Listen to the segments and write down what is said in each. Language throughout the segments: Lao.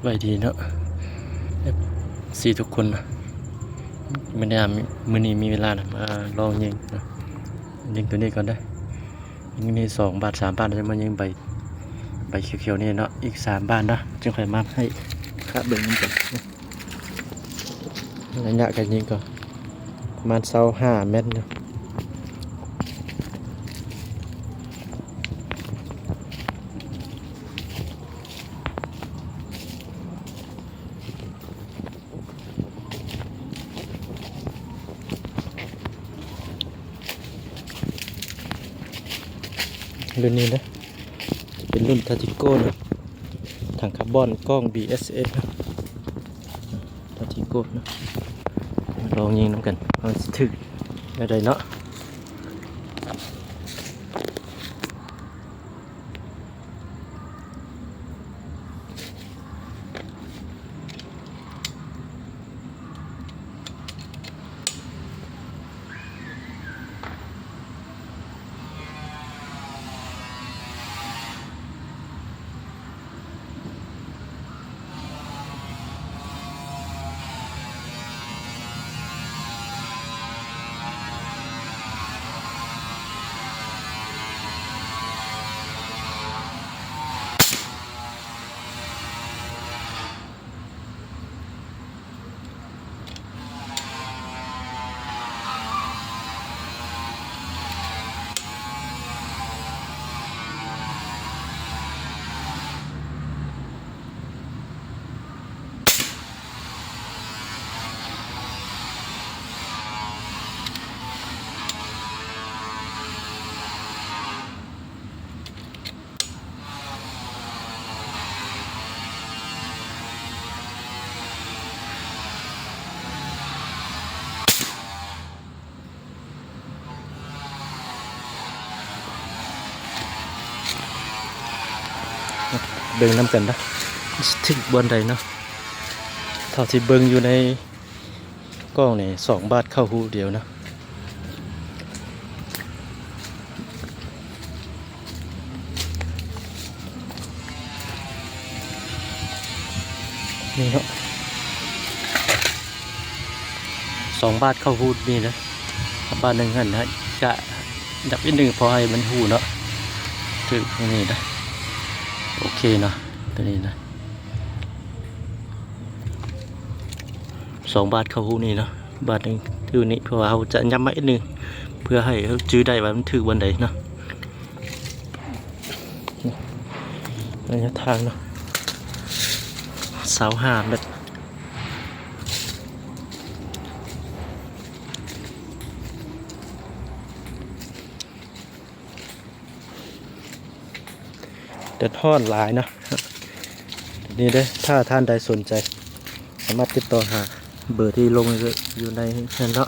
ໄວ້ດີເນາະ ເອັຟຊີທຸກຄົນນະ. ມື້ນີ້ ມື້ນີ້ມີເວລານະ ມາລອງຍິງເນາະ. ຍິງໂຕນີ້ກ່ອນເດີ. ຍິງນີ້ສອງບາດ ສາມບາດ ຈະມາຍິງໃບ ໃບຂຽວໆນີ້ເນາະ. ອີກສາມບາດເນາະ ຈຶ່ງຄ່ອຍມາໃຫ້ຄະເບິ່ງນຳກັນ. ໄລຍະການຍິງກໍປະມານຊາວຫ້າແມັດເນາະ. ລຸ້ນນີ້ເດີ ຈະເປັນລຸ້ນທາຈິໂກ້ເນາະ ຖັງຄາບອນ ກ້ອງ ບີເອສເອສ ເນາະ ທາຈິໂກ້ເນາະ. ລອງຍິງນຳກັນ ວ່າຊິຖືກແນວໃດເນາະ. ເບິ່ງນຳກັນນະ ຊິຖືກບ່ອນໃດເນາະ. ເທົ່າທີ່ເບິ່ງຢູ່ໃນ ກ້ອງນີ້ສອງບາດເຂົ້າຮູດຽວນະ. ນີ້ເນາະ ສອງບາດເຂົ້າຮູດນີ້ນະ. ບາດໜຶ່ງຫັ້ນນະ ກະດັບອີກໜຶ່ງ ພໍໃຫ້ມັນຮູ້ເນາະ. ຖືກນີ້ນະ ໂອເຄເນາະ ໂຕນີ້ນະ. ສອງບາດເຂົ້າຮູນີ້ເນາະ ບາດໜຶ່ງຖືນີ້ ເພາະວ່າເຮົາຈະຫຍັບມາອີກໜຶ່ງ ເພື່ອໃຫ້ເຮົາຈື່ໄດ້ວ່າມັນຖືກບ່ອນໃດເນາະ. ໄລຍະທາງເນາະ ຊາວຫ້າແມັດ. ແດດຮ້ອນຫຼາຍເນາະ ນີ້ເດ້. ຖ້າທ່ານໃດສົນໃຈ ສາມາດຕິດຕໍ່ຫາເບີທີ່ລົງຢູ່ໃນນັ້ນເນາະ.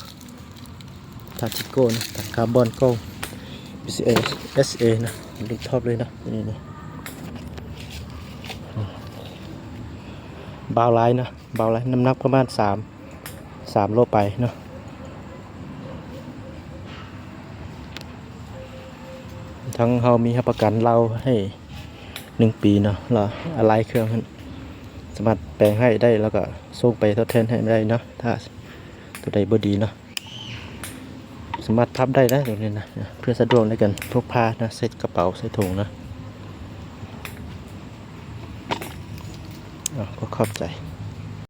ທາຈິໂກ້ນະ ຖັງຄາບອນ ກ້ອງ ບີເອສເອ ນະ ລຸ້ນທັອບເລີຍນະ ນີ້ນະ. ເບົາຫຼາຍນະ ເບົາຫຼາຍ ນ້ຳໜັກປະມານສາມ ສາມໂລປາຍເນາະ. ທັງເຮົາມີຮັບປະກັນລາວໃຫ້ໜຶ່ງປີເນາະ ແລ້ວອາໄຫຼ່ເຄື່ອງຫັ້ນສາມາດແປງໃຫ້ໄດ້ ແລ້ວກໍສົ່ງໄປທົດແທນໃຫ້ໄດ້ເນາະ ຖ້າໂຕໃດບໍ່ດີເນາະ. ສາມາດພັບໄດ້ນະໂຕນີ້ນະ ເພື່ອສະດວກໃນການພົກພານະ ໃສ່ກະເປົາ ໃສ່ຖົງນະ. ເອົາ ຂໍຂອບໃຈ.